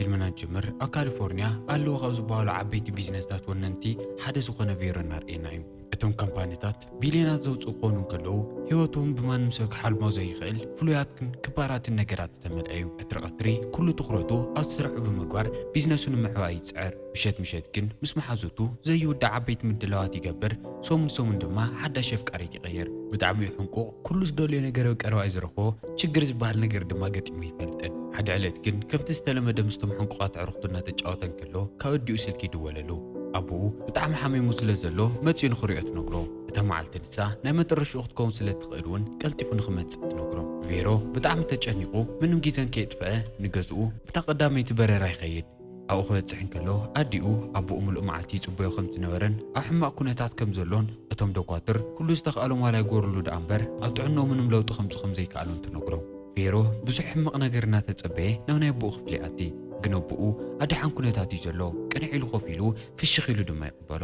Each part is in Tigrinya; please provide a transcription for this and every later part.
ፊልምና ንጅምር። ኣብ ካሊፎርኒያ ኣለዉ ካብ ዝበሃሉ ዓበይቲ ቢዝነስታት ወነንቲ ሓደ ዝኾነ ቬሮ እናርእየና እዩ። እቶም ካምፓኒታት ቢልዮናት ዘውፅኡ ክኾኑ እንከለዉ፣ ህይወቶም ብማንም ሰብ ክሓልሞ ዘይኽእል ፍሉያትን ክባራትን ነገራት ዝተመልአ እዩ። ቀትሪ ቀትሪ ኩሉ ትኹረቱ ኣብ ስርሑ ብምግባር ቢዝነሱ ንምዕባይ ይፅዕር። ምሸት ምሸት ግን ምስ መሓዙቱ ዘይውዳእ ዓበይቲ ምድላዋት ይገብር። ሰሙን ሰሙን ድማ ሓዳሽ ኣፍቃሪት ይቕይር። ብጣዕሚ እዩ ሕንቁቕ። ኩሉ ዝደልዮ ነገር ኣብ ቀረባ እዩ ዝረኽቦ። ችግር ዝበሃል ነገር ድማ ገጢሙ ይፈልጥን። ሓደ ዕለት ግን ከምቲ ዝተለመደ ምስቶም ሕንቁቓት ኣዕሩኽቱ እናተጫወተ እንከሎ ካብ ኣዲኡ ስልኪ ይድወለሉ። ኣቦኡ ብጣዕሚ ሓሚሙ ስለ ዘሎ መፂኡ ንኽሪኦ ትነግሮ። እታ መዓልቲ ንሳ ናይ መጠረሽኡ ክትከውን ስለ ትኽእል እውን ቀልጢፉ ንኽመፅእ ትነግሮ። ቬሮ ብጣዕሚ ተጨኒቑ ምንም ግዜን ከየጥፈአ ንገዝኡ ብታ ቀዳመይቲ በረራ ይኸይድ። ኣብኡ ክበጽሕ እንከሎ ኣዲኡ ኣቦኡ ምሉእ መዓልቲ ይጽበዮ ከም ዝነበረን ኣብ ሕማቕ ኩነታት ከም ዘሎን እቶም ዶኳትር ኩሉ ዝተኽኣሎም ዋላ ይጎርሉ ደኣ እምበር ኣብ ጥዕንኡ ምንም ለውጢ ከምጽእ ከም ዘይከኣሉን ትነግሮ። ቬሮ ብዙሕ ሕማቕ ነገር እናተጸበየ ናብ ናይ ኣቦኡ ክፍሊ ይኣቲ። ግን ኣቦኡ ኣብ ደሓን ኩነታት እዩ ዘሎ። ቅንዕ ኢሉ ኮፍ ኢሉ ፍሽኽ ኢሉ ድማ ይቕበሎ።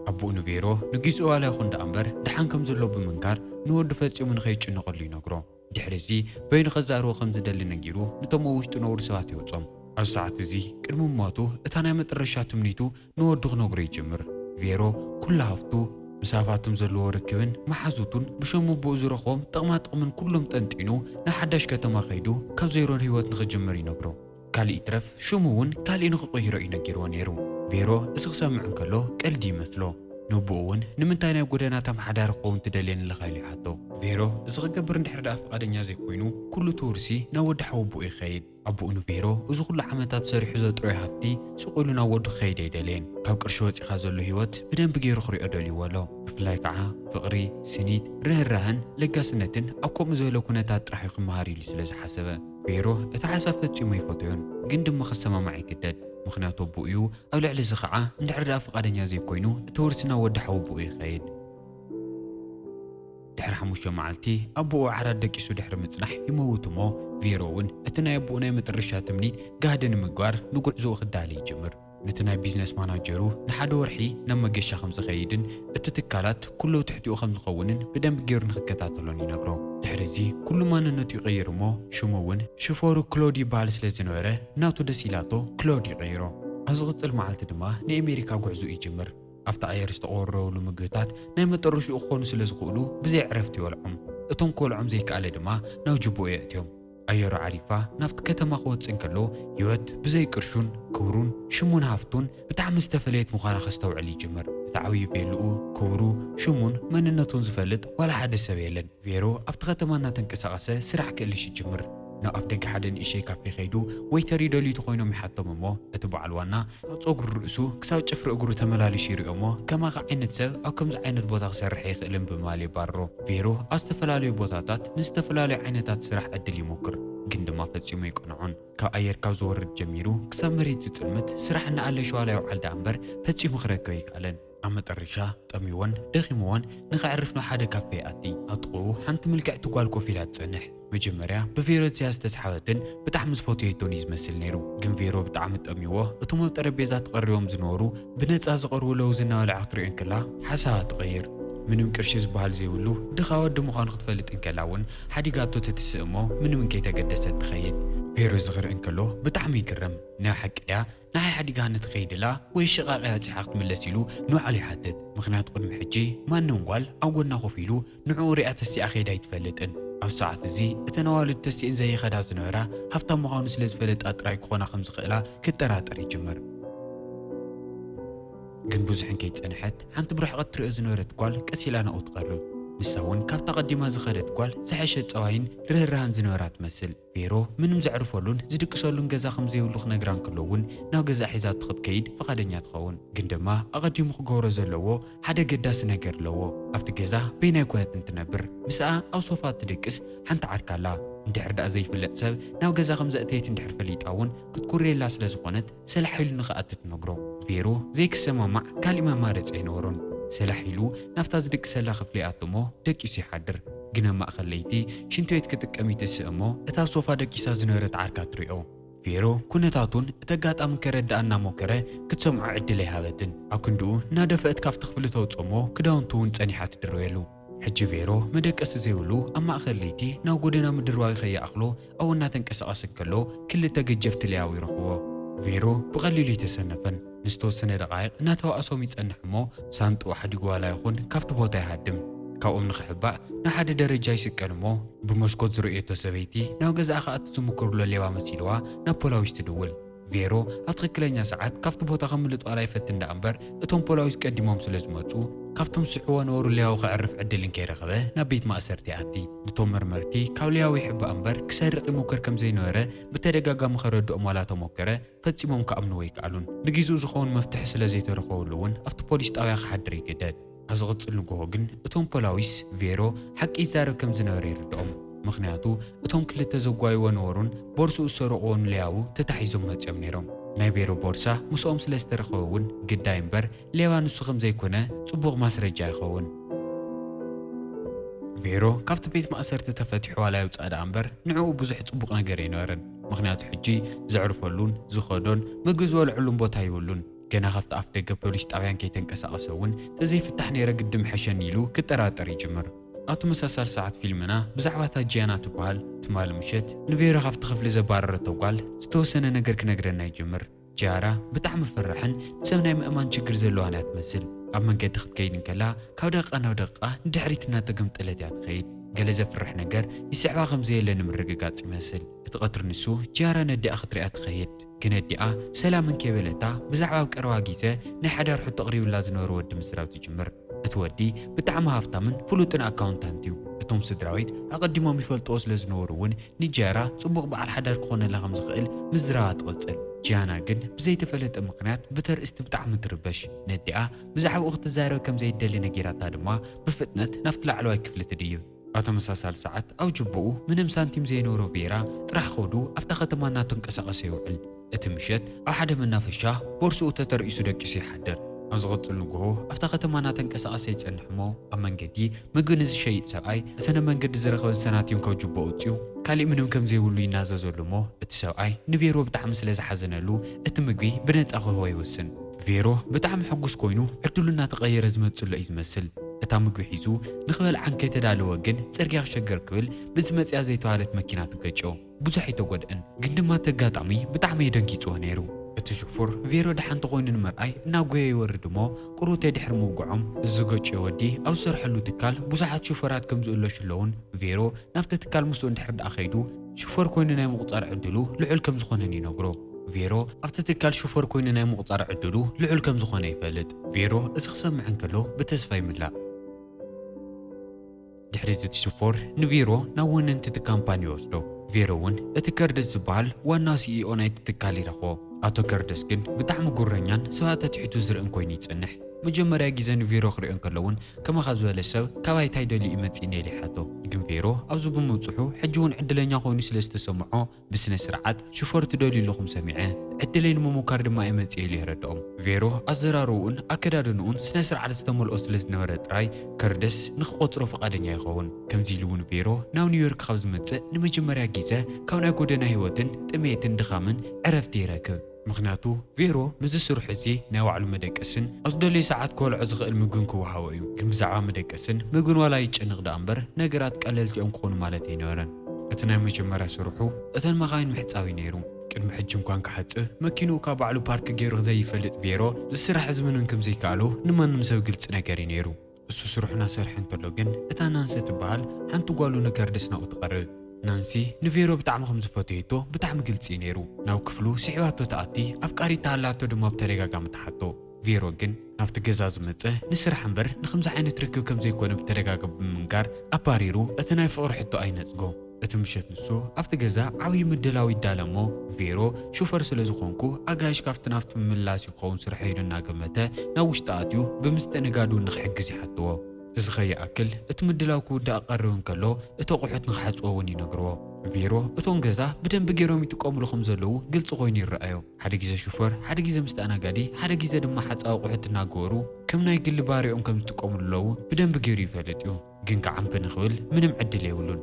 ኣቦኡ ንቬሮ ንጊዜኡ ዋላ ይኹን ደኣ እምበር ደሓን ከም ዘሎ ብምንጋር ንወዱ ፈጺሙ ንኸይጭነቐሉ ይነግሮ። ድሕሪ እዚ በይኑ ከዛርቦ ከም ዝደሊ ነጊሩ ነቶም ኣብ ውሽጡ ነብሩ ሰባት ይወጾም። ኣብዚ ሰዓት እዚ ቅድሚ ሞቱ እታ ናይ መጠረሻ ትምኒቱ ንወዱ ክነግሮ ይጅምር። ቬሮ ኩሉ ሃፍቱ ምስ ሃፋትም ዘለዎ ርክብን መሓዙቱን ብሸሙ ኣቦኡ ዝረኽቦም ጥቕማ ጥቕምን ኩሎም ጠንጢኑ ናብ ሓዳሽ ከተማ ከይዱ ካብ ዜሮ ህይወት ንኽጅምር ይነግሮ። ካልእ ይትረፍ ሽሙ እውን ካልእ ንኽቕይሮ እዩ ነጊርዎ ነይሩ። ቬሮ እዚ ክሰምዕ እንከሎ ቀልዲ ይመስሎ። ነቦኡ እውን ንምንታይ ናይ ጎደና ተመሓዳሪ ክኸውን ትደልየኒ ኣለኻ ኢሉ ይሓቶ። ቬሮ እዚ ክገብር እንድሕር ደኣ ፍቓደኛ ዘይኮይኑ ኩሉ እቲ ውርሲ ናብ ወዲ ሓወቦኡ ይኸይድ። ኣቦኡ ንቬሮ እዚ ኩሉ ዓመታት ሰሪሑ ዘጥረዮ ሃፍቲ ስቕ ኢሉ ናብ ወዱ ክኸይድ ኣይደለየን። ካብ ቅርሺ ወፂኻ ዘሎ ህይወት ብደንቢ ገይሩ ክሪኦ ደልይዎ ኣሎ። ብፍላይ ከዓ ፍቕሪ፣ ስኒት፣ ርህራህን ለጋስነትን ኣብ ከምኡ ዝበለ ኩነታት ጥራሕ እዩ ክመሃር ኢሉ ስለ ዝሓሰበ ቬሮ እቲ ሓሳብ ፈጺሙ ኣይፈተዮን፣ ግን ድማ ክሰማማዕ ይግደድ። ምኽንያቱ ኣቦኡ እዩ። ኣብ ልዕሊ እዚ ኸዓ እንድሕር ደኣ ፍቓደኛ ዘይኮይኑ እቲ ውርሲ ናብ ወዲ ሓወቦኡ ይኸይድ። ድሕሪ ሓሙሽተ መዓልቲ ኣቦኡ ዓራት ደቂሱ ድሕሪ ምጽናሕ ይመውት እሞ ቬሮ እውን እቲ ናይ ኣቦኡ ናይ መጠረሻ ትምኒት ጋህዲ ንምግባር ንጉዕዞኡ ክዳለ ይጅምር። ነቲ ናይ ቢዝነስ ማናጀሩ ንሓደ ወርሒ ናብ መገሻ ከም ዝኸይድን እቲ ትካላት ኩሉ ትሕቲኡ ከም ዝኸውንን ብደንቢ ገይሩ ንኽከታተሎን ይነግሮ። ድሕሪ እዚ ኩሉ ማንነቱ ይቕይር እሞ ሽሙ እውን ሽፎሩ ክሎድ ይበሃል ስለ ዝነበረ ናቱ ደስ ኢላቶ ክሎድ ይቕይሮ። ኣብ ዝቕጽል መዓልቲ ድማ ንኣሜሪካ ጉዕዞኡ ይጅምር። ኣብቲ ኣየር ዝተቖረረሉ ምግብታት ናይ መጠረሽኡ ክኾኑ ስለ ዝኽእሉ ብዘይ ዕረፍቲ ይበልዖም። እቶም ክበልዖም ዘይከኣለ ድማ ናብ ጅቡኡ የእትዮም። ኣየሩ ዓሪፋ ናብቲ ከተማ ክወጽእ እንከሎ ህይወት ብዘይ ቅርሹን ክብሩን ሽሙን ሃፍቱን ብጣዕሚ ዝተፈለየት ምዃና ከስተውዕል ይጅምር። እቲ ዓብዪ ቬልኡ፣ ክብሩ፣ ሽሙን መንነቱን ዝፈልጥ ዋላ ሓደ ሰብ የለን። ቬሮ ኣብቲ ከተማ እናተንቀሳቐሰ ስራሕ ክእልሽ ይጅምር። ናብ ኣፍ ደገ ሓደ ንእሽተይ ካፌ ከይዱ ወይተር ይደልዩ ተኾይኖም ይሓቶም እሞ እቲ በዓል ዋና ካብ ጸጉሪ ርእሱ ክሳብ ጭፍሪ እግሩ ተመላሊሱ ይሪኦ እሞ ከማኻ ዓይነት ሰብ ኣብ ከምዚ ዓይነት ቦታ ክሰርሕ ኣይኽእልን ብምባል የባርሮ። ቬሮ ኣብ ዝተፈላለዩ ቦታታት ንዝተፈላለዩ ዓይነታት ስራሕ ዕድል ይሞክር፣ ግን ድማ ፈጺሙ ኣይቀንዖን። ካብ ኣየር ካብ ዝወርድ ጀሚሩ ክሳብ መሬት ዝጽልምት ስራሕ እናኣለሸ ዋላ ይውዓል ደኣ እምበር ፈጺሙ ክረክብ ኣይከኣለን። ኣብ መጠረሻ ጠምይዎን ደኺምዎን ንኸዕርፍ ናብ ሓደ ካፌ ይኣቲ። ኣብ ጥቕኡ ሓንቲ ምልክዕቲ ጓል ኮፍ ኢላ ትጸንሕ። መጀመርያ ብቬሮ ዝያዳ ዝተስሓበትን ብጣዕሚ ዝፈትየቶን እዩ ዝመስል ነይሩ። ግን ቬሮ ብጣዕሚ ጠምይዎ እቶም ኣብ ጠረጴዛ ተቐሪቦም ዝነበሩ ብነጻ ዝቐርቡ ለውዝ እናበልዓ ክትሪኦ እንከላ ሓሳባ ትቕይር። ምንም ቅርሺ ዝበሃል ዘይብሉ ድኻ ወዲ ምዃኑ ክትፈልጥ እንከላ እውን ሓዲጋቶ ትትስእ እሞ ምንም እንከይተገደሰት ትኸይድ። ቬሮ እዚ ክርኢ እንከሎ ብጣዕሚ ይግረም። ናይ ሓቂ ድያ ንዓይ ሓዲጋኒ ትኸይድ ኢላ ወይ ሽቓቕ እያ በጺሓ ክትምለስ ኢሉ ንባዕሉ ይሓትት። ምኽንያቱ ቅድሚ ሕጂ ማንም ጓል ኣብ ጎና ኮፍ ኢሉ ንዕኡ ሪኣ ተሲኣ ከይዳ ኣይትፈልጥን። ኣብ ሰዓት እዚ እተን ኣዋልድ ተሲኤን ዘይኸዳ ዝነበራ ሃፍታም ምዃኑ ስለ ዝፈለጣ ጥራይ ክኾና ከም ዝኽእላ ክጠራጠር ይጅምር። ግን ብዙሕ እንከይጸንሐት ሓንቲ ብርሕቐት ትሪኦ ዝነበረት ጓል ቀስ ኢላ ናብኡ ትቐርብ። ንሳ እውን ካብታ ቀዲማ ዝኸደት ጓል ዝሐሸ ጸባይን ርህራህን ዝነበራ ትመስል። ቬሮ ምንም ዘዕርፈሉን ዝድቅሰሉን ገዛ ከም ዘይብሉ ክነግራ እንከሎ እውን ናብ ገዛ ሒዛቶ ክትከይድ ፍቓደኛ ትኸውን። ግን ድማ ኣቐዲሙ ክገብሮ ዘለዎ ሓደ ገዳሲ ነገር ኣለዎ። ኣብቲ ገዛ በይና ኣይኮነትን ትነብር። ምስኣ ኣብ ሶፋ ትድቅስ ሓንቲ ዓርካ ኣላ። እንድሕር ደኣ ዘይፍለጥ ሰብ ናብ ገዛ ከም ዘእተየት እንድሕር ፈሊጣ እውን ክትኩርየላ ስለ ዝኾነት ሰላሕ ኢሉ ንኽኣቲ ትነግሮ። ቬሮ ዘይክሰማማዕ ካሊእ መማረፂ ኣይነበሮን። ሰላሕ ኢሉ ናብታ ዝድቅሰላ ክፍሊ ይኣቱ እሞ ደቂሱ ይሓድር። ግን ኣብ ማእኸል ለይቲ ሽንቲ ቤት ክጥቀም ይትስእ እሞ እታ ኣብ ሶፋ ደቂሳ ዝነበረት ዓርካ ትሪኦ። ቬሮ ኩነታቱን እቲ ኣጋጣሚ ከረድኣ እናሞከረ ክትሰምዖ ዕድል ኣይሃበትን። ኣብ ክንድኡ እናደፍአት ካብቲ ክፍሊ ተውፅኦ እሞ ክዳውንቱ እውን ፀኒሓ ትድርበየሉ። ሕጂ ቬሮ መደቀሲ ዘይብሉ ኣብ ማእኸል ለይቲ ናብ ጎደና ምድርባዩ ከይኣኽሎ ኣብኡ እናተንቀሳቐሰ እንከሎ ክልተ ገጀፍቲ ለያቡ ይረኽብዎ። ቬሮ ብቐሊሉ ኣይተሰነፈን። ንዝተወሰነ ደቓይቕ እናተባእሶም ይጸንሕ እሞ፣ ሳንጥኡ ሓዲጉ ዋላ ይኹን ካብቲ ቦታ ይሃድም። ካብኦም ንኽሕባእ ናብ ሓደ ደረጃ ይስቀል እሞ፣ ብመስኮት ዝርእየቶ ሰበይቲ ናብ ገዛኣ ክኣቱ ዝምክርሎ ሌባ መሲልዋ ናብ ፖላዊስ ትድውል። ቬሮ ኣብ ትኽክለኛ ሰዓት ካብቲ ቦታ ከምልጥ ዋላ ይፈትን ደኣ እምበር፣ እቶም ፖላዊስ ቀዲሞም ስለ ዝመጹ፣ ካብቶም ዝስሕዎ ነበሩ ሌባዊ ከዕርፍ ዕድል እንከይረኸበ ናብ ቤት ማእሰርቲ ይኣቲ። ንቶም መርመርቲ ካብ ሌባዊ ይሕባእ እምበር ክሰርቕ ይሞክር ከም ዘይነበረ ብተደጋጋሚ ከረድኦም ዋላ ተሞከረ፣ ፈጺሞም ክኣምንዎ ኣይከኣሉን። ንጊዜኡ ዝኸውን መፍትሒ ስለ ዘይተረኸበሉ እውን ኣብቲ ፖሊስ ጣብያ ክሓድር ይግደድ። ኣብ ዝቕጽል ንግሆ ግን እቶም ፖላዊስ ቬሮ ሓቂ ይዛረብ ከም ዝነበረ ይርድኦም። ምኽንያቱ እቶም ክልተ ዘጓይዎ ነበሩን ቦርስኡ ዝሰረቕዎን ሌያቡ ተታሒዞም መጺኦም ነይሮም። ናይ ቬሮ ቦርሳ ምስኦም ስለ ዝተረኸበ እውን ግዳይ እምበር ሌባ ንሱ ከም ዘይኮነ ጽቡቕ ማስረጃ ይኸውን። ቬሮ ካብቲ ቤት ማእሰርቲ ተፈቲሑ ዋላ ይውጻእ ደኣ እምበር ንዕኡ ብዙሕ ጽቡቕ ነገር ኣይነበረን። ምኽንያቱ ሕጂ ዘዕርፈሉን ዝኸዶን ምግቢ ዝበልዐሉን ቦታ ይብሉን። ገና ካብቲ ኣፍ ደገ ፖሊስ ጣብያን ከይተንቀሳቐሰ እውን ተዘይፍታሕ ነይረ ግዲ ምሐሸኒ ኢሉ ክጠራጠር ይጅምር። ኣብ ተመሳሳሊ ሰዓት ፊልምና ብዛዕባ እታ ጂያና ትበሃል ትማሊ ምሸት ንቬሮ ካብቲ ክፍሊ ዘባረረቶ ጓል ዝተወሰነ ነገር ክነግረና ይጅምር። ጂያራ ብጣዕሚ ፈራሕን ሰብ ናይ ምእማን ችግር ዘለዋን እያ ትመስል። ኣብ መንገዲ ክትከይድ እንከላ ካብ ደቂቓ ናብ ደቂቓ ንድሕሪት እናተገምጠለት እያ ትኸይድ። ገለ ዘፍርሕ ነገር ይስዕባ ከም ዘየለ ንምርግጋጽ ይመስል። እቲ ቀትሪ ንሱ ጂያራ ነዲኣ ክትሪኣ ትኸይድ። ግን ኣዲኣ ሰላም እንከይበለታ ብዛዕባ ኣብ ቀረባ ግዜ ናይ ሓዳር ሕቶ ኣቕሪብላ ዝነበረ ወዲ ምዝራብ ትጅምር። እቲ ወዲ ብጣዕሚ ሃፍታምን ፍሉጥን ኣካውንታንት እዩ። እቶም ስድራቤት ኣቐዲሞም ይፈልጥዎ ስለ ዝነበሩ እውን ንጂያራ ጽቡቕ በዓል ሓዳር ክኾነላ ከም ዝኽእል ምዝራባ ትቕጽል። ጂያና ግን ብዘይተፈለጠ ምኽንያት ብተርእስቲ ብጣዕሚ ትርበሽ። ነዲኣ ብዛዕባኡ ክትዛረብ ከም ዘይደሊ ነጊራታ ድማ ብፍጥነት ናብቲ ላዕለዋይ ክፍሊ ትድይብ። ኣብ ተመሳሳሊ ሰዓት ኣብ ጅቡኡ ምንም ሳንቲም ዘይነበሮ ቬራ ጥራሕ ኸዱ ኣብታ ከተማ እናተንቀሳቐሰ ይውዕል። እቲ ምሸት ኣብ ሓደ መናፈሻ ቦርስኡ ተተርኢሱ ደቂሱ ይሓድር። ኣብ ዝቕጽል ንግሆ ኣብታ ከተማ እናተንቀሳቐሰ ይጸንሕ እሞ ኣብ መንገዲ ምግቢ ንዝሸይጥ ሰብኣይ እተን ኣብ መንገዲ ዝረኸበን ሰናቲም ካብ ጅቡኡ ኣውጺኡ ካሊእ ምንም ከም ዘይብሉ ይናዘዘሉ እሞ እቲ ሰብኣይ ንቬሮ ብጣዕሚ ስለ ዝሓዘነሉ እቲ ምግቢ ብነጻ ክህቦ ይውስን። ቬሮ ብጣዕሚ ሕጉስ ኮይኑ ዕድሉ እናተቐየረ ዝመጽእ ዘሎ እዩ ዝመስል። እታ ምግቢ ሒዙ ንኽበልዓ እንከይተዳለወ ግን ጽርግያ ክሸገር ክብል ብዝመጽያ ዘይተባህለት መኪና ትገጭዮ። ብዙሕ ኣይተጎድእን፣ ግን ድማ እቲ ኣጋጣሚ ብጣዕሚ የደንጊጽዎ ነይሩ። እቲ ሽፉር ቬሮ ደሓን ተኾይኑ ንምርኣይ እናጎየ ይወርድ እሞ ቁሩብ ተድሕሪ ምውግዖም እዚ ዝገጭዮ ወዲ ኣብ ዝሰርሐሉ ትካል ብዙሓት ሽፉራት ከም ዝእለሹ ኣለውን ቬሮ ናብቲ ትካል ምስኡ እንድሕር ደኣ ከይዱ ሽፎር ኮይኑ ናይ ምቑጻር ዕድሉ ልዑል ከም ዝኾነን ይነግሮ። ቬሮ ኣብቲ ትካል ሽፎር ኮይኑ ናይ ምቑጻር ዕድሉ ልዑል ከም ዝኾነ ይፈልጥ። ቬሮ እዚ ክሰምዕ እንከሎ ብተስፋ ይምላእ። ድሕሪ እዚ እቲ ሽፎር ንቬሮ ናብ ወነንቲ እቲ ካምፓኒ ይወስዶ። ቬሮ እውን እቲ ከርደስ ዝበሃል ዋና ሲኢኦ ናይቲ ትካል ይረኽቦ። ኣቶ ከርደስ ግን ብጣዕሚ ጉረኛን ሰባት ኣትሒቱ ዝርእን ኮይኑ ይጸንሕ። መጀመርያ ግዜ ንቬሮ ክሪኦ እንከሎ እውን ከማኻ ዝበለ ሰብ ካባይ ታይ ደልዩ እዩ መጺእኒ ኢሉ ይሓቶ። ግን ቬሮ ኣብዚ ብምብጽሑ ሕጂ እውን ዕድለኛ ኮይኑ ስለ ዝተሰምዖ ብስነ ስርዓት ሽፎር ትደልዩ ኣለኹም ሰሚዐ ዕድለይ ንምሙካር ድማ እየ መጺኤ ኢሉ የረድኦም። ቬሮ ኣዘራርብኡን ኣከዳድንኡን ስነ ስርዓት ዝተመልኦ ስለ ዝነበረ ጥራይ ከርደስ ንክቆጽሮ ፍቓደኛ ይኸውን። ከምዚ ኢሉ እውን ቬሮ ናብ ኒውዮርክ ካብ ዝመጽእ ንመጀመርያ ግዜ ካብ ናይ ጎደና ህይወትን ጥሜትን ድኻምን ዕረፍቲ ይረክብ። ምኽንያቱ ቬሮ ምስዚ ስርሑ እዚ ናይ ባዕሉ መደቀስን ኣብ ዝደለዮ ሰዓት ክበልዖ ዝኽእል ምግብን ክወሃቦ እዩ። ግን ብዛዕባ መደቀስን ምግብን ዋላ ይጨንቕ ደኣ እምበር ነገራት ቀለልቲ እዮም ክኾኑ ማለት ኣይነበረን። እቲ ናይ መጀመርያ ስርሑ እተን መኻይን ምሕጻብ እዩ ነይሩ። ቅድሚ ሕጂ እንኳን ክሓጽብ መኪንኡ ካብ ባዕሉ ፓርክ ገይሩ ዘይፈልጥ ቬሮ እዚ ስራሕ እዚ ምንም ከም ዘይከኣሎ ንማንም ሰብ ግልጺ ነገር እዩ ነይሩ። እሱ ስርሑ እናሰርሐ እንከሎ ግን እታ ናንሲ እትበሃል ሓንቲ ጓሉ ንከርደስ ናብኡ ትቐርብ። ናንሲ ንቬሮ ብጣዕሚ ከም ዝፈተየቶ ብጣዕሚ ግልጺ እዩ ነይሩ። ናብ ክፍሉ ስዒባቶ ትኣቲ፣ ኣፍቃሪታ ኣላቶ ድማ ብተደጋጋሚ ትሓቶ። ቬሮ ግን ናብቲ ገዛ ዝመጸ ንስራሕ እምበር ንኸምዚ ዓይነት ርክብ ከም ዘይኮነ ብተደጋጋሚ ብምንጋር ኣባሪሩ እቲ ናይ ፍቕሪ ሕቶ ኣይነጽጎ። እቲ ምሸት ንሱ ኣብቲ ገዛ ዓብዪ ምድላው ይዳለ እሞ ቬሮ ሹፈር ስለ ዝኾንኩ ኣጋይሽ ካብቲ ናብቲ ምምላስ ክኸውን ስርሐይ ኢሉ እናገመተ ናብ ውሽጢ ኣትዩ ብምስትእንጋድ እውን ንኽሕግዝ ይሓትዎ። እዚ ከይኣክል እቲ ምድላው ክውዳእ ቀሪቡ እንከሎ እቲ ኣቑሑት ንኽሓጽቦ እውን ይነግርዎ። ቬሮ እቶም ገዛ ብደንቢ ገይሮም ይጥቀሙሉ ከም ዘለዉ ግልጺ ኮይኑ ይረኣዮ። ሓደ ግዜ ሹፈር፣ ሓደ ግዜ ምስተኣናጋዲ፣ ሓደ ግዜ ድማ ሓጻዊ ኣቑሑት እናገበሩ ከም ናይ ግሊ ባርኦም ከም ዝጥቀሙሉ ኣለዉ ብደንቢ ገይሩ ይፈልጥ እዩ። ግን ከዓምቢ ንኽብል ምንም ዕድል የብሉን።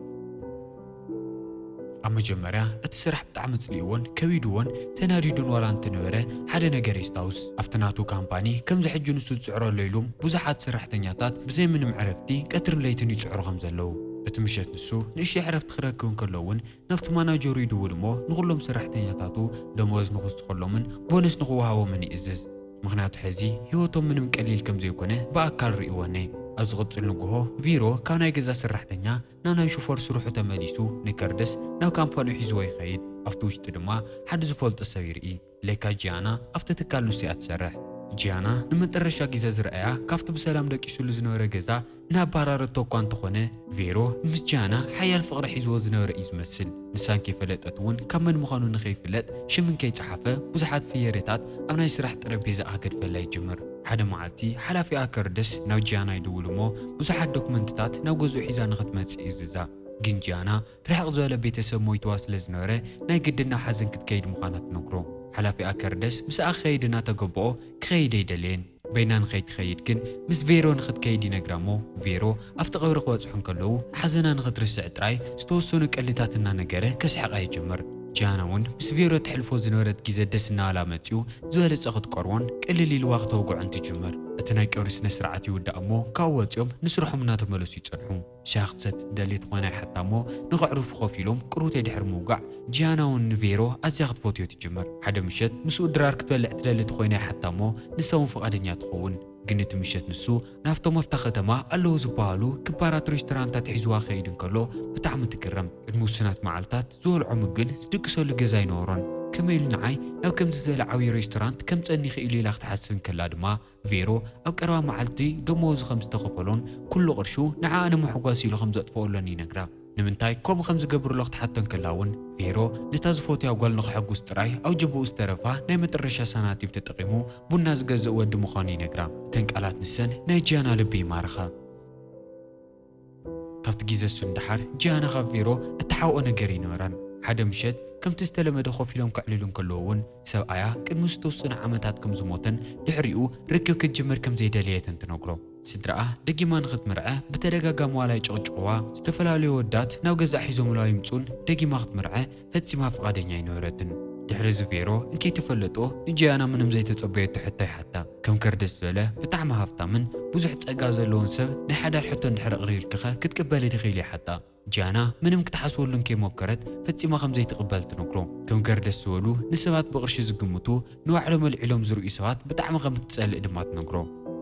ኣብ መጀመርያ እቲ ስራሕ ብጣዕሚ ኣጽሊእዎን ከቢድዎን ተናዲዱን ዋላ እንተነበረ ሓደ ነገር የስታውስ። ኣብቲ ናቱ ካምፓኒ ከምዚ ሕጂ ንሱ ዝጽዕረሎ ኢሉም ብዙሓት ሰራሕተኛታት ብዘይ ምንም ዕረፍቲ ቀትርን ለይትን ይጽዕሩ ከም ዘለዉ። እቲ ምሸት ንሱ ንእሽቶ ዕረፍቲ ክረክብ እንከሎ እውን ናብቲ ማናጀሩ ይድውል እሞ ንኹሎም ሰራሕተኛታቱ ደመወዝ ንኽውስኸሎምን ቦነስ ንኽወሃቦምን ይእዝዝ። ምኽንያቱ ሕዚ ህይወቶም ምንም ቀሊል ከም ዘይኮነ ብኣካል ርእይዎ እኔ። ኣብ ዝቕጽል ንግሆ ቬሮ ካብ ናይ ገዛ ሰራሕተኛ ናብ ናይ ሹፈር ስርሑ ተመሊሱ ንከርደስ ናብ ካምፓኒኡ ሒዝዎ ይኸይድ። ኣብቲ ውሽጢ ድማ ሓደ ዝፈልጦ ሰብ ይርኢ። ለካ ጂያና ኣብቲ ትካል ንሱ እያ ትሰርሕ። ጂያና ንመጠረሻ ግዜ ዝረኣያ ካብቲ ብሰላም ደቂሱሉ ዝነበረ ገዛ እናባረረቶ እኳ እንተኾነ፣ ቬሮ ምስ ጂያና ሓያል ፍቕሪ ሒዝዎ ዝነበረ እዩ ዝመስል። ንሳ እንከይፈለጠት እውን ካብ መን ምዃኑ ንኸይፍለጥ ሽም እንከይጸሓፈ ብዙሓት ፍየሬታት ኣብ ናይ ስራሕ ጠረጴዛኣ ከድፈላ ይጅምር። ሓደ መዓልቲ ሓላፊኣ ከርደስ ናብ ጂያና ይድውል እሞ ብዙሓት ዶክመንትታት ናብ ገዝኡ ሒዛ ንኽትመጽእ ይእዝዛ። ግን ጂያና ርሕቕ ዝበለ ቤተሰብ ሞይትዋ ስለ ዝነበረ ናይ ግድን ናብ ሓዘን ክትከይድ ምዃና ትነግሮ። ሓላፊኣ ከርደስ ምስኣ ክኸይድ እናተገብኦ ክኸይድ ኣይደለየን። በይና ንኸይትኸይድ ግን ምስ ቬሮ ንኽትከይድ ይነግራ እሞ ቬሮ ኣብቲ ቀብሪ ክበጽሑ እንከለዉ ንሓዘና ንኽትርስዕ ጥራይ ዝተወሰኑ ቀልድታት እናነገረ ከስሕቓ ይጅምር። ጂያና እውን ምስ ቬሮ ተሕልፎ ዝነበረት ግዜ ደስ እናበላ መጺኡ ዝበለጸ ክትቀርቦን ቅልል ኢልዋ ክተውግዖን ትጅምር። እቲ ናይ ቀብሪ ስነ ስርዓት ይውዳእ እሞ ካብኡ ወጺኦም ንስርሖም እናተመለሱ ይጸንሑ። ሻሂ ክትሰቲ ትደሊ ተኾይና ይሓታ እሞ ንኸዕርፉ ኮፍ ኢሎም ቅሩተይ ድሕሪ ምውጋዕ ጂያና እውን ንቬሮ ኣዝያ ክትፈትዮ ትጅምር። ሓደ ምሸት ምስኡ ድራር ክትበልዕ ትደሊ ተኾይና ይሓታ እሞ ንሳ እውን ፍቓደኛ ትኸውን። ግን እቲ ምሸት ንሱ ናብቶም ኣብታ ከተማ ኣለዉ ዝበሃሉ ክባራት ሬስቶራንታት ሒዝዋ ክኸይድ እንከሎ ብጣዕሚ ትግረም። ቅድሚ ውሱናት መዓልታት ዝበልዖ ምግብን ዝድቅሰሉ ገዛ ኣይነበሮን። ከመይ ኢሉ ንዓይ ናብ ከምዚ ዝበለ ዓብዪ ሬስቶራንት ከምጸኒ ይኽእል ኢላ ክትሓስብ እንከላ ድማ ቬሮ ኣብ ቀረባ መዓልቲ ደመወዙ ከም ዝተኸፈሎን ኩሉ ቅርሹ ንዓኣ ንምሕጓስ ኢሉ ከም ዘጥፍኦሎን ይነግራ። ንምንታይ ከምኡ ከም ዝገብርሎ ክትሓቶ እንከላ እውን ቬሮ ነታ ዝፈትያ ጓል ንኽሕጉስ ጥራይ ኣብ ጅብኡ ዝተረፋ ናይ መጠረሻ ሳናቲም ተጠቒሙ ቡና ዝገዝእ ወዲ ምዃኑ ይነግራ። እተን ቃላት ንሰን ናይ ጂያና ልቢ ይማርኻ። ካብቲ ግዜ እሱ ንደሓር ጂያና ካብ ቬሮ እትሓብኦ ነገር ኣይነበራን። ሓደ ምሸት ከምቲ ዝተለመደ ኮፍ ኢሎም ከዕልሉ እንከለዉ እውን ሰብኣያ ቅድሚ ዝተወሰነ ዓመታት ከም ዝሞተን ድሕሪኡ ርክብ ክትጅምር ከም ዘይደለየትን ትነግሮ። ስድራኣ ደጊማ ንኽትምርዐ ብተደጋጋሚ ዋላ ይጭቕጭቕዋ፣ ዝተፈላለዩ ወዳት ናብ ገዛ ሒዞምላ ይምጹን ደጊማ ክትምርዐ ፈጺማ ፍቓደኛ ኣይነበረትን። ድሕሪ እዚ ቬሮ እንከይተፈለጦ ንጂያና ምንም ዘይተጸበየቶ ሕቶ ይሓታ። ከም ከርደስ ዝበለ ብጣዕሚ ሃፍታምን ብዙሕ ጸጋ ዘለዎን ሰብ ናይ ሓዳር ሕቶ እንድሕር ኣቕሪብልኪኸ ክትቅበሊ ዲኺ ኢሉ ይሓታ። ጂያና ምንም ክትሓስበሉ እንከይሞከረት ፈጺማ ከም ዘይትቕበል ትነግሮ። ከም ከርደስ ዝበሉ ንሰባት ብቕርሺ ዝግምቱ ንባዕሎም ኣልዒሎም ዝርእዩ ሰባት ብጣዕሚ ከም እትጸልእ ድማ ትነግሮ።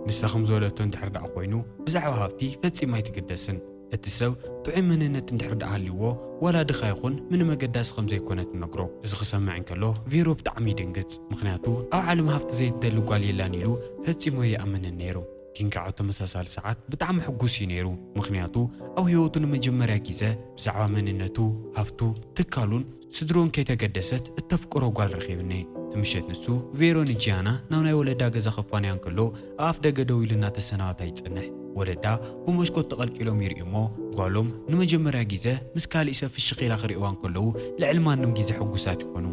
ንሳ ከም ዝበለቶ እንድሕር ደኣ ኮይኑ ብዛዕባ ሃብቲ ፈጺማ ኣይትግደስን። እቲ ሰብ ጥዑይ መንነት እንድሕር ደኣ ሃልይዎ ዋላ ድኻ ይኹን ምንም ኣገዳሲ ከም ዘይኮነ ትነግሮ። እዚ ክሰምዕ እንከሎ ቬሮ ብጣዕሚ ይድንግጽ። ምኽንያቱ ኣብ ዓለም ሃብቲ ዘይትደሊ ጓል የላን ኢሉ ፈጺሙ ኣይኣምንን ነይሩ። ግን ከዓ ኣብ ተመሳሳሊ ሰዓት ብጣዕሚ ሕጉስ እዩ ነይሩ። ምኽንያቱ ኣብ ህይወቱ ንመጀመርያ ግዜ ብዛዕባ መንነቱ፣ ሃፍቱ፣ ትካሉን ስድርኡን ከይተገደሰት እተፍቅሮ ጓል ረኺቡ እኔ። እቲ ምሸት ንሱ ቬሮ ንጂያና ናብ ናይ ወለዳ ገዛ ከፋንያ እንከሎ ኣብ ኣፍ ደገ ደው ኢሉ እናተሰናበታ ይጸንሕ። ወለዳ ብመስኮት ተቐልቂሎም ይርእዩ እሞ ጓሎም ንመጀመርያ ግዜ ምስ ካሊእ ሰብ ፍሽኽ ኢላ ክርእይዋ እንከለዉ ልዕሊ ማንም ግዜ ሕጉሳት ይኾኑ።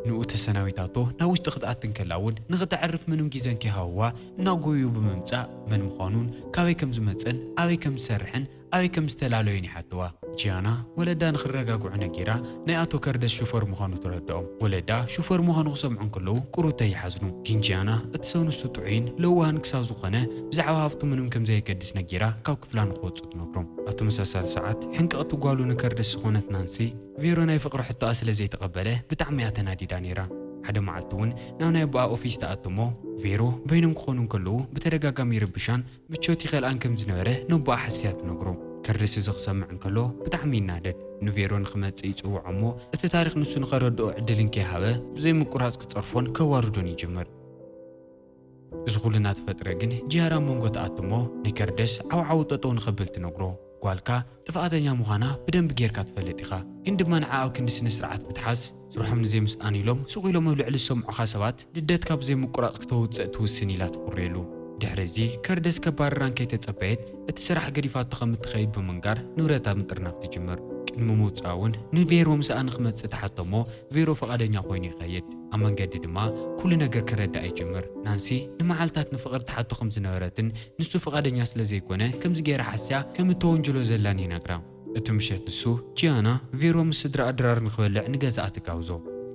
ንኡ ተሰናቢታቶ ናብ ውሽጢ ክትኣቲ እንከላ እውን ንኽተዕርፍ ምንም ግዜ እንከይሃብዋ እናጎዩ ብምምጻእ መን ምዃኑን ካበይ ከም ዝመጸን ኣበይ ከም ዝሰርሕን ኣበይ ከም ዝተላለዩን ይሓትዋ። ጂያና ወለዳ ንኽረጋግዑ ነጊራ ናይ ኣቶ ከርደስ ሹፈር ምዃኑ ተረድኦም። ወለዳ ሹፈር ምዃኑ ክሰምዑ እንከለዉ ቅሩተይ ይሓዝኑ። ግን ጂያና እቲ ሰብ ንሱ ጥዑይን ለዋህን ክሳብ ዝኾነ ብዛዕባ ሃፍቱ ምንም ከም ዘየገድስ ነጊራ ካብ ክፍላ ንክወጹ ትነግሮም። ኣብ ተመሳሳሊ ሰዓት ሕንቅቕቲ ጓሉ ንከርደስ ዝኾነት ናንሲ ቬሮ ናይ ፍቕሪ ሕቶኣ ስለ ዘይተቐበለ ብጣዕሚ እያ ተናዲዳ ነይራ። ሓደ መዓልቲ እውን ናብ ናይ ኣቦኣ ኦፊስ ትኣቱ እሞ ቬሮ በይኖም ክኾኑ እንከለዉ ብተደጋጋሚ ይርብሻን ምቾት ይኸልኣን ከም ዝነበረ ነቦኣ ሓስያ ትነግሮ። ከርደስ እዚ ክሰምዕ እንከሎ ብጣዕሚ ይናደድ። ንቬሮ ንኽመጽእ ይጽውዖ እሞ እቲ ታሪኽ ንሱ ንኸረድኦ ዕድል እንከይሃበ ብዘይ ምቁራጽ ክጸርፎን ከዋርዶን ይጅምር። እዚ ኩሉ እናተፈጥረ ግን ጂያና ኣብ መንጎ ትኣቱ እሞ ንከርደስ ዓውዓው ጠጠው ንኸብል ትነግሮ። ጓልካ ጥፍኣተኛ ምዃና ብደንቢ ጌርካ ትፈልጥ ኢኻ፣ ግን ድማ ንዓ ኣብ ክንዲ ስነ ስርዓት ምትሓዝ ስርሖም ንዘይምስኣን ኢሎም ስቕ ኢሎም ኣብ ልዕሊ ዝሰምዑኻ ሰባት ልደትካ ብዘይ ምቁራጽ ክተውጽእ ትውስን ኢላ ትኹርየሉ። ድሕሪ እዚ ከርደስ ከባርራ እንከይተጸበየት እቲ ስራሕ ገዲፋቶ ከም እትኸይድ ብምንጋር ንብረታ ምጥርናፍ ትጅምር። ቅድሚ ምውጻእ እውን ንቬሮ ምሳኣ ንኽመጽእ ትሓቶ እሞ ቬሮ ፍቓደኛ ኮይኑ ይኸይድ። ኣብ መንገዲ ድማ ኩሉ ነገር ከረድኣ ይጅምር። ናንሲ ንመዓልታት ንፍቕሪ ትሓቶ ከም ዝነበረትን ንሱ ፍቓደኛ ስለ ዘይኮነ ከምዚ ገይራ ሓስያ ከም እተወንጅሎ ዘላን ይነግራ። እቲ ምሸት ንሱ ጂያና ቬሮ ምስ ስድራኣ ድራር ንኽበልዕ ንገዛኣ ትጋብዞ።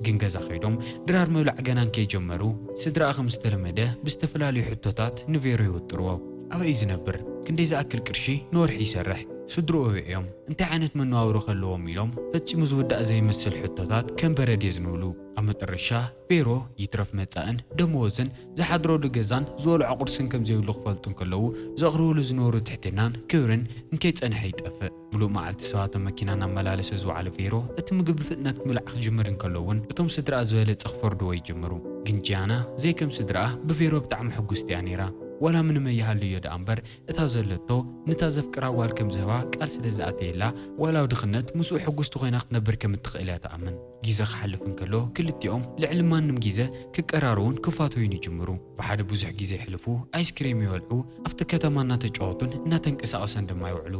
ግን ገዛ ከይዶም ድራር ምብላዕ ገና እንከይጀመሩ ስድራኣ ከም ዝተለመደ ብዝተፈላለዩ ሕቶታት ንቬሮ ይውጥርዎ። ኣበይ እዩ ዝነብር? ክንደይ ዝኣክል ቅርሺ ንወርሒ ይሰርሕ? ስድርኡ እዮም እንታይ ዓይነት መነባብሮ ከለዎም ኢሎም ፈጺሙ ዝውዳእ ዘይመስል ሕቶታት ከም በረድ የዝንብሉ። ኣብ መጠረሻ ቬሮ ይትረፍ መጻእን ደመወዝን ዝሓድረሉ ገዛን ዝበልዖ ቁርስን ከም ዘይብሉ ክፈልጡ እንከለዉ ዘቕርብሉ ዝነበሩ ትሕትናን ክብርን እንከይጸንሐ ይጠፍእ። ምሉእ መዓልቲ ሰባት ኣብ መኪና እናመላለሰ ዝወዓለ ቬሮ እቲ ምግቢ ብፍጥነት ምብላዕ ክጅምር እንከሎ እውን እቶም ስድራኣ ዝበለጸ ክፈርድዎ ይጅምሩ። ግን ጂያና ዘይከም ስድራኣ ብቬሮ ብጣዕሚ ሕጉስቲ እያ ነይራ። ዋላ ምንም ኣይሃልዮ ደኣ እምበር እታ ዘለቶ ነታ ዘፍቅራ ጓል ከም ዝህባ ቃል ስለ ዝኣተየላ ዋላ ኣብ ድኽነት ምስኡ ሕጉስቲ ኮይና ክትነብር ከም እትኽእል እያ ትኣምን። ግዜ ክሓልፍ እንከሎ ክልቲኦም ልዕሊ ማንም ግዜ ክቀራረቡን ክፋተዩን ይጅምሩ። ብሓደ ብዙሕ ግዜ የሕልፉ፣ ኣይስክሬም ይበልዑ፣ ኣብቲ ከተማ እናተጫወቱን እናተንቀሳቐሰን ድማ ይውዕሉ።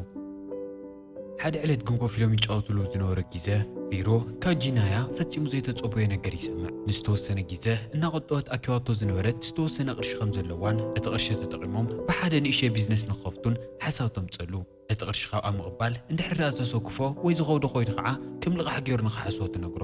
ሓደ ዕለት ግን ኮፍ ኢሎም ይጫወትሉ ዝነበረ ግዜ ቬሮ ካብ ጂያና ፈጺሙ ዘይተጸበዮ ነገር ይሰምዕ። ንዝተወሰነ ግዜ እናቆጠበት ኣኪባቶ ዝነበረት ዝተወሰነ ቅርሺ ከም ዘለዋን እቲ ቅርሺ ተጠቒሞም ብሓደ ንእሽተይ ቢዝነስ ንክኸፍቱን ሓሳብ ተምጸሉ። እቲ ቅርሺ ካብኣ ምቕባል እንድሕር ደኣ ዘሰክፎ ወይ ዝኸብዶ ኮይኑ ከዓ ከም ልቓሕ ገይሩ ንክሓስቦ ትነግሮ።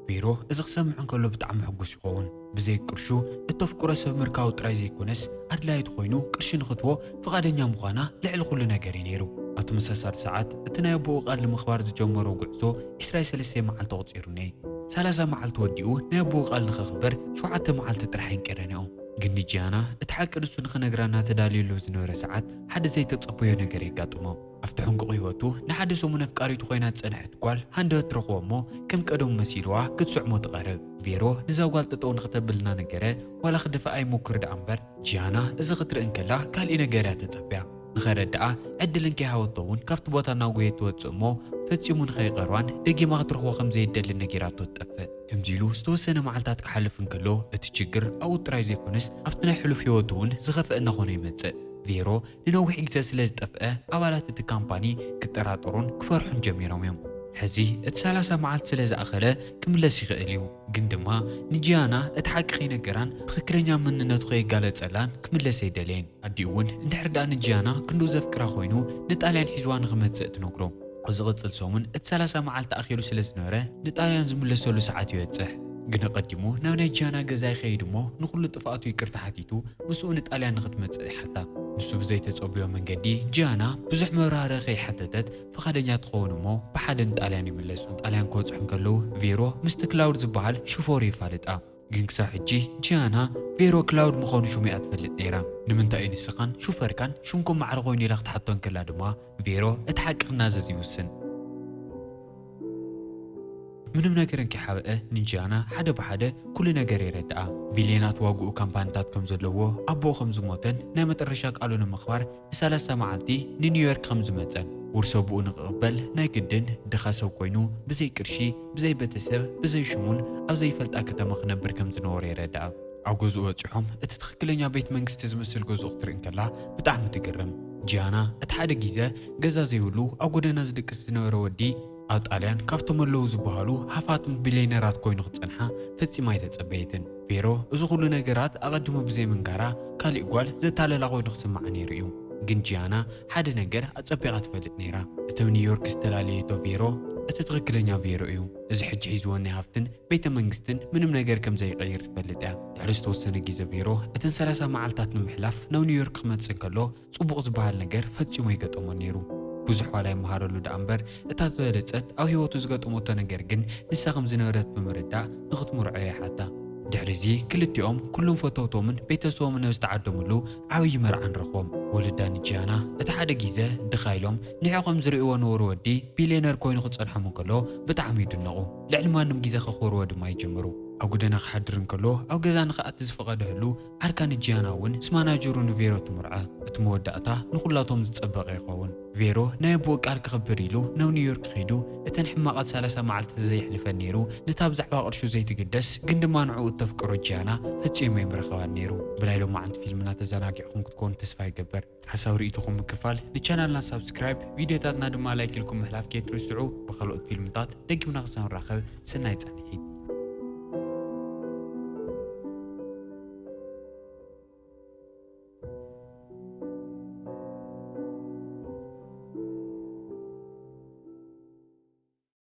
ቬሮ እዚ ክሰምዕ እንከሎ ብጣዕሚ ሕጉስ ይኸውን። ብዘይ ቅርሹ እተፍቅሮ ሰብ ምርካቡ ጥራይ ዘይኮነስ ኣድላይቲ ኮይኑ ቅርሺ ንክትቦ ፍቓደኛ ምዃና ልዕሊ ኩሉ ነገር እዩ ነይሩ። ኣብ ተመሳሳሊ ሰዓት እቲ ናይ ኣቦኡ ቃል ንምኽባር ዝጀመሮ ጉዕዞ ዕስራን ሰለስተን መዓልቲ ኣቑጺሩ እኒኤ። ሰላሳ መዓልቲ ወዲኡ ናይ ኣቦኡ ቃል ንኸኽብር ሸውዓተ መዓልቲ ጥራሕ ኣይንቀረንኦ። ግን ንጂያና እቲ ሓቂ ንሱ ንኽነግራ እናተዳለየሉ ዝነበረ ሰዓት ሓደ ዘይተጸበዮ ነገር የጋጥሞ። ኣብቲ ሕንቁቕ ህይወቱ ንሓደ ሰሙን ኣፍቃሪቱ ኮይና ዝጸንሐት ጓል ሃንደበት ትረኽቦ እሞ ከም ቀደሙ መሲልዋ ክትስዕሞ ትቐርብ። ቬሮ ነዛ ጓል ጠጠው ንኽተብል እናነገረ ዋላ ክድፍኣ ይሞክር ደኣ እምበር ጂያና እዚ ክትርኢ እንከላ ካሊእ ነገር እያ ተጸብያ። ንኸረድኣ ዕድል እንከይሃበቶ እውን ካብቲ ቦታ እናጎየት ትወጽእ እሞ ፈጺሙ ንኸይቐርባን ደጊማ ክትረኽቦ ከም ዘይደልን ነጊራቶ ትጠፍእ። ከምዚ ኢሉ ዝተወሰነ መዓልታት ክሓልፍ እንከሎ እቲ ችግር ኣብኡ ጥራይ ዘይኮነስ ኣብቲ ናይ ሕሉፍ ህይወቱ እውን ዝኸፍአ እናኾነ ይመጽእ። ቬሮ ንነዊሕ ግዜ ስለ ዝጠፍአ ኣባላት እቲ ካምፓኒ ክጠራጠሩን ክፈርሑን ጀሚሮም እዮም። ሕዚ እቲ ሰላሳ መዓልቲ ስለ ዝኣኸለ ክምለስ ይኽእል እዩ፣ ግን ድማ ንጂያና እቲ ሓቂ ከይነገራን ትኽክለኛ መንነቱ ከየጋለጸላን ክምለስ ኣይደለየን። ኣዲኡ እውን እንድሕር ደኣ ንጂያና ክንድኡ ዘፍቅራ ኮይኑ ንጣልያን ሒዝዋ ንኽመጽእ ትነግሮ። ኣብ ዝቕጽል ሰሙን እቲ ሰላሳ መዓልቲ ኣኺሉ ስለ ዝነበረ ንጣልያን ዝምለሰሉ ሰዓት ይበጽሕ። ግን ኣቐዲሙ ናብ ናይ ጂያና ገዛ ይኸይድ እሞ ንኹሉ ጥፍኣቱ ይቅርታ ሓቲቱ ምስኡ ንጣልያን ንኽትመጽእ ይሓታ። ንሱ ብዘይተጸብዮ መንገዲ ጂያና ብዙሕ መብራህርሂ ከይሓተተት ፍቓደኛ ትኸውን እሞ ብሓደ ንጣልያን ይምለሱ። ጣልያን ክበጽሑ እንከለዉ ቬሮ ምስቲ ክላውድ ዝበሃል ሽፎሩ ይፋለጣ። ግን ክሳብ ሕጂ ጂያና ቬሮ ክላውድ ምዃኑ ሽሙ እያ ትፈልጥ ነይራ። ንምንታይ እዩ ንስኻን ሹፈርካን ሽምኩም ማዕረ ኮይኑ ኢላ ክትሓቶ እንከላ ድማ ቬሮ እቲ ሓቂ ክናዘዝ ይውስን። ምንም ነገር እንከይሓብአ ንጂያና ሓደ ብሓደ ኩሉ ነገር የረድኣ። ቢልዮናት ዋግኡ ካምፓኒታት ከም ዘለዎ፣ ኣቦኡ ከም ዝሞተን ናይ መጠረሻ ቃሉ ንምኽባር ንሰላሳ መዓልቲ ንኒውዮርክ ከም ዝመጸን ውርሰ ብኡ ንክቕበል ናይ ግድን ድኻ ሰብ ኮይኑ ብዘይ ቅርሺ ብዘይ ቤተሰብ ብዘይ ሽሙን ኣብ ዘይፈልጣ ከተማ ክነብር ከም ዝነበሮ የረድኣ። ኣብ ገዝኡ በጺሖም እቲ ትኽክለኛ ቤት መንግስቲ ዝመስል ገዝኡ ክትርኢ እንከላ ብጣዕሚ ትግርም። ጂያና እቲ ሓደ ግዜ ገዛ ዘይብሉ ኣብ ጎደና ዝድቅስ ዝነበረ ወዲ ኣብ ጣልያን ካብቶም ኣለዉ ዝበሃሉ ሃፋትም ቢልዮነራት ኮይኑ ክጸንሓ ፈጺማ ኣይተጸበየትን። ቬሮ እዚ ኩሉ ነገራት ኣቐድሙ ብዘይ ምንጋራ ካሊእ ጓል ዘታለላ ኮይኑ ክስምዓ ነይሩ እዩ። ግን ጂያና ሓደ ነገር ኣጸቢቓ ትፈልጥ ነይራ። እቲ ኣብ ኒውዮርክ ዝተላለየቶ ቬሮ እቲ ትኽክለኛ ቬሮ እዩ። እዚ ሕጂ ሒዝዎ እኒኦ ሃፍትን ቤተ መንግስትን ምንም ነገር ከም ዘይቀይር ትፈልጥ እያ። ድሕሪ ዝተወሰነ ግዜ ቬሮ እተን ሰላሳ መዓልታት ንምሕላፍ ናብ ኒውዮርክ ክመጽእ እንከሎ ጽቡቕ ዝበሃል ነገር ፈጺሙ ኣይገጠሞን ነይሩ። ብዙሕ ዋላ ይመሃረሉ ደኣ እምበር እታ ዝበለጸት ኣብ ህይወቱ ዝገጠመቶ ነገር ግን ንሳ ከም ዝነበረት ብምርዳእ ንኽትምርዖ ይሓታ። ድሕሪ እዚ ክልቲኦም ኩሎም ፈተውቶምን ቤተሰቦምን ኣብ ዝተዓደምሉ ዓብዪ መርዓ ንረኽቦም። ወለዳ ንጂያና እቲ ሓደ ግዜ ድኻ ኢሎም ንዕኦም ዝርእይዎ ነበሩ ወዲ ቢልዮነር ኮይኑ ክጸንሖም እንከሎ ብጣዕሚ ይድነቑ። ልዕሊ ማንም ግዜ ከኽብርዎ ድማ ይጅምሩ። ኣብ ጎደና ክሓድር እንከሎ ኣብ ገዛ ንኽኣቲ ዝፈቐደሉ ዓርካ ንጂያና እውን ምስ ማናጀሩ ንቬሮ ትምርዖ። እቲ መወዳእታ ንኹላቶም ዝጸበቐ ይኸውን። ቬሮ ናይ ኣቦኡ ቃል ክኽብር ኢሉ ናብ ኒውዮርክ ኺዱ እተን ሕማቓት ሰላሳ መዓልቲ ተዘይሕልፈን ነይሩ ነታ ብዛዕባ ቅርሹ ዘይትግደስ ግን ድማ ንዕኡ እተፍቅሮ ጂያና ፈጺሙ ኣይምረኸባን ነይሩ። ብናይ ሎማዓንቲ ፊልምና ተዘናጊዕኹም ክትኮኑ ተስፋ ይገብር። ሓሳብ ርእይቶኹም ምክፋል ንቻናልና ሳብስክራይብ ቪድዮታትና ድማ ላይክ ኢልኩም ምሕላፍ ከይትርስዑ። ብኻልኦት ፊልምታት ደጊምና ክሳብ ንራኸብ ሰናይ ጻንሒት።